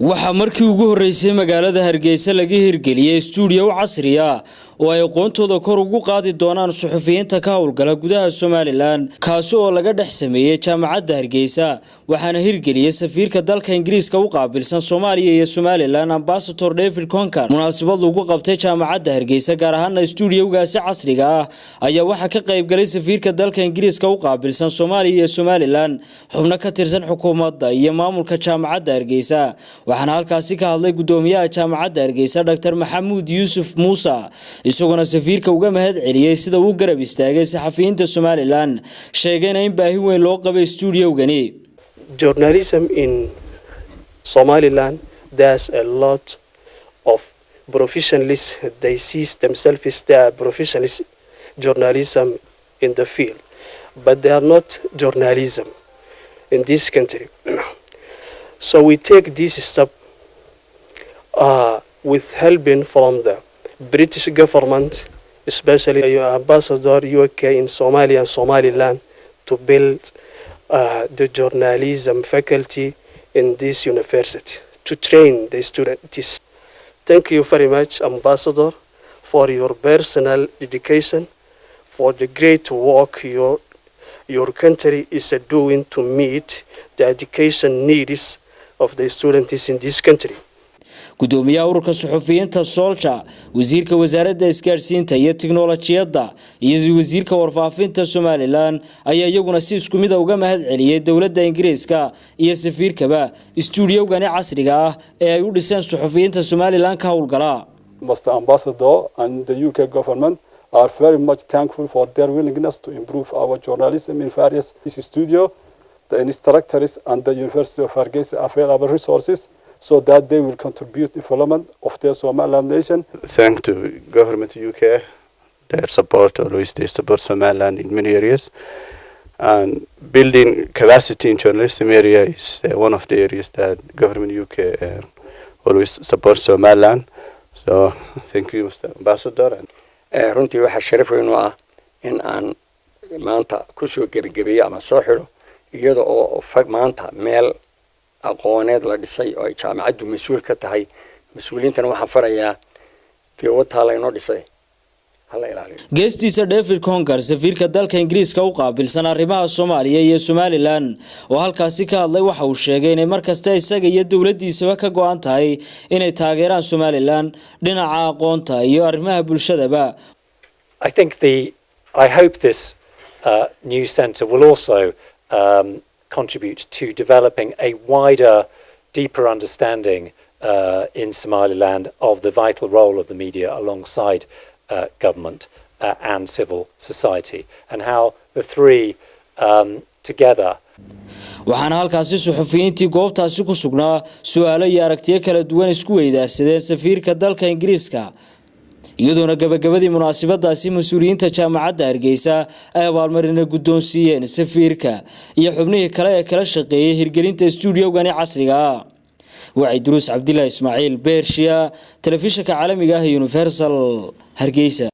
Waxaa markii ugu horreysay magaalada Hargeysa laga hirgeliyey stuudiyo casri ah oo ay aqoontooda kor ugu qaadi doonaan suxufiyiinta ka howlgala gudaha Somaliland, kaasi oo laga dhex sameeyey Jaamacadda Hargeysa. Waxaana hirgeliyey safiirka dalka Ingiriiska u qaabilsan Soomaaliya iyo Somaliland, Ambassador David Concar. Munaasabad lagu qabtay Jaamacadda Hargeysa, gaar ahaana stuudiyowgaasi casriga ah, ayaa waxaa ka qaybgalay safiirka dalka Ingiriiska u qaabilsan Soomaaliya iyo Somaliland, xubno ka tirsan xukuumadda iyo maamulka Jaamacadda Hargeysa. Waxaana halkaasi ka hadlay gudoomiyaha Jaamacadda Hargeysa, Dr Maxamuud Yuusuf Muuse, isagoona safiirka uga mahad celiyey sida uu garab istaagay saxafiyiinta Somaliland, sheegayna in baahi weyn loo qabay stuudiyowgani. Journalism in Somaliland, there's a lot of professionalists. They see themselves as they are professionalists journalism in the field, but they are not journalism in this country. So we take this step with helping from the British government, especially your ambassador UK in Somalia and Somaliland, to build the journalism faculty in this university to train the students. Thank you very much, Ambassador, for your personal dedication, for the great work your country is doing to meet the education needs of the students in this country. Gudoomiyaha ururka suxufiyiinta SOLJA, wasiirka wasaaradda isgaadhsiinta iyo tiknolojiyadda iyo wasiirka warfaafinta Somaliland ayaa iyaguna si isku mid ah uga mahad celiyey dowladda Ingiriiska iyo safiirkaba istuudiyowgani casriga ah ee ay u dhiseen suxufiyiinta Somaliland ka howlgala. Mr. Ambassador and the UK government are very much thankful for their willingness to improve our journalism in various studio, the instructors and the University of Hargeisa available resources so that they will contribute development of the Somaliland nation. Thank to government UK, their support, always they support Somaliland in many areas. And building capacity in journalism area is one of the areas that government UK always supports Somaliland. So thank you, Mr. Ambassador. And Runtii waxaa sharaf weyn u ah in aan maanta kusoo gebagebeeyo ama soo xidho, iyada oo fag maanta meel aqooneed la dhisay oo ay jaamacaddu mas-uul ka tahay. Mas-uuliyiintana waxaan farayaa, dee wataa laynoo dhisay, hala ilaaliyo. Geestiisa, David Concar, safiirka dalka Ingiriiska u qaabilsan arrimaha Soomaaliya iyo Somaliland, oo halkaasi ka hadlay, waxa uu sheegay inay markasta isaga iyo dowladdiisaba ka go-an tahay inay taageeraan Somaliland dhinaca aqoonta iyo arrimaha bulshadaba. I hope this new centre will also contribute to developing a wider, deeper understanding in Somaliland of the vital role of the media alongside government and civil society, and how the three together Waxaana halkaasi suxufiyiintii goobtaasi ku sugnaa su-aalo iyo aragtiyo kala duwan isku weydaarsadeen safiirka dalka Ingiriiska, iyadoona gabagabadii munaasabadaasi mas-uuliyiinta Jaamacadda Hargeysa ay abaalmarina guddoonsiiyeen safiirka iyo xubnihii kale ee kala shaqeeyey hirgelinta stuudiyogani casriga ah. Wacyi Duruus Cabdilaahi Ismaaciil Beershiya, telefishinka caalamiga ah Universal, Hargeysa.